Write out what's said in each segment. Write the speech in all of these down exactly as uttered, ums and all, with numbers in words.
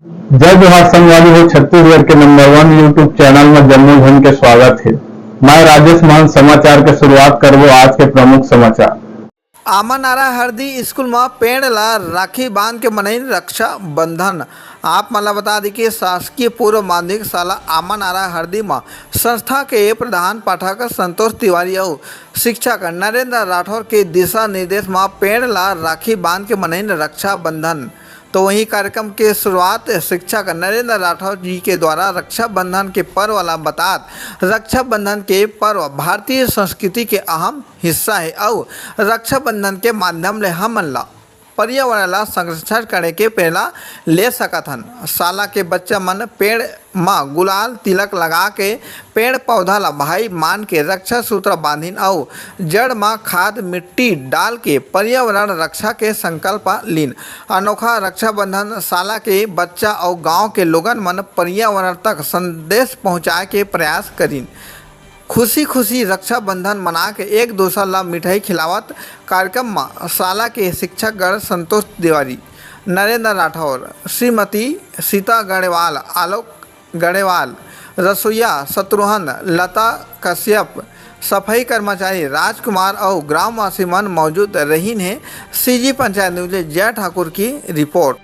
जय जोहार संगवारी हो, छत्तीसगढ़ के नंबर वन YouTube चैनल में जम्मो झन के स्वागत हे। मैं राजेश महंत समाचार के शुरुआत करबो आज के प्रमुख समाचार। आमानारा हरदी स्कूल म पेड़ ला राखी बांध के मनई रक्षाबंधन। आप मन ला बता दी कि शासकीय पूर्व माध्यमिक शाला आमानारा हरदी म संस्था के प्रधान पाठक संतोष तिवारी अउ शिक्षक नरेंद्र राठौर के दिशा निर्देश म पेड़ ला राखी बांध के मनई रक्षाबंधन। तो वहीं कार्यक्रम के शुरुआत शिक्षक नरेंद्र राठौर जी के द्वारा रक्षाबंधन के पर्व ला बतात, रक्षाबंधन के पर्व भारतीय संस्कृति के अहम हिस्सा हे अउ रक्षाबंधन के माध्यम ले हमन ला पर्यावरण ला संरक्षण करे के प्रेरणा ले सकत हन। शाला के बच्चा मन पेड़ म गुलाल तिलक लगा के पेड़ पौधा ला भाई मान के रक्षा सूत्र बांधिन अउ जड़ म खाद मिट्टी डाल के पर्यावरण रक्षा के संकल्प लीन। अनोखा रक्षाबंधन शाला के बच्चा अउ गांव के लोगन मन पर्यावरण तक संदेश पहुंचाए के प्रयास करिन। खुशी खुशी रक्षाबंधन मना के एक दूसर ला मिठाई खिलावत कार्यक्रम म शाला के शिक्षकगण संतोष तिवारी, नरेंद्र राठौर, श्रीमती सीता गणेवाल, आलोक गणेवाल, रसोईया शत्रुघ्न, लता कश्यप, सफाई कर्मचारी राजकुमार अउ ग्रामवासी मन मौजूद रहिन हे। सीजी पंचायत न्यूज ले जय ठाकुर की रिपोर्ट।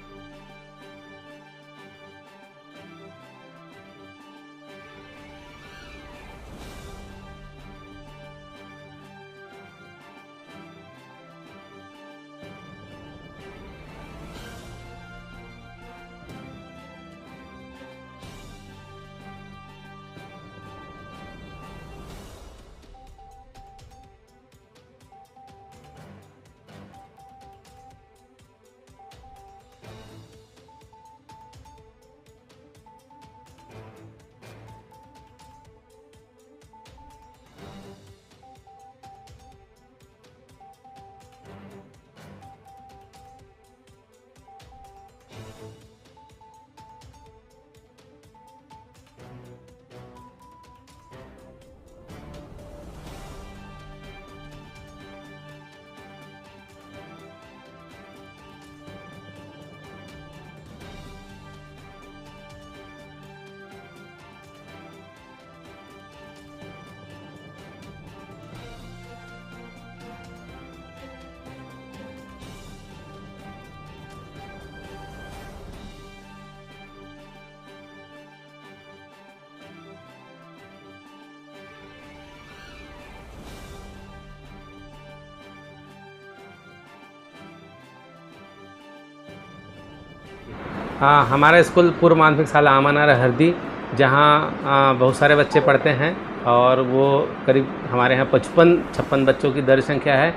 हाँ, हमारा स्कूल पूर्व माध्यमिक शाला आमानारा हरदी, जहाँ, आ, बहुत सारे बच्चे पढ़ते हैं और वो करीब हमारे यहाँ पचपन छप्पन बच्चों की दर संख्या है,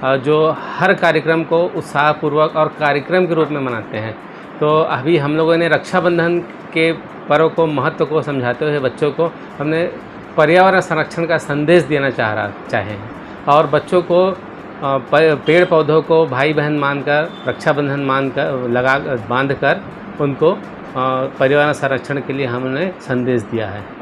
आ, जो हर कार्यक्रम को उत्साहपूर्वक और कार्यक्रम के रूप में मनाते हैं। तो अभी हम लोगों ने रक्षाबंधन के पर्व को, महत्व को समझाते हुए बच्चों को हमने पर्यावरण संरक्षण का संदेश देना चाह रहा, चाहे हैं। और बच्चों को, अ, प-, पेड़ पौधों को भाई बहन मानकर, रक्षाबंधन मानकर, लगा, बांध कर उनको, अ, पर्यावरण संरक्षण के लिए हमने संदेश दिया है।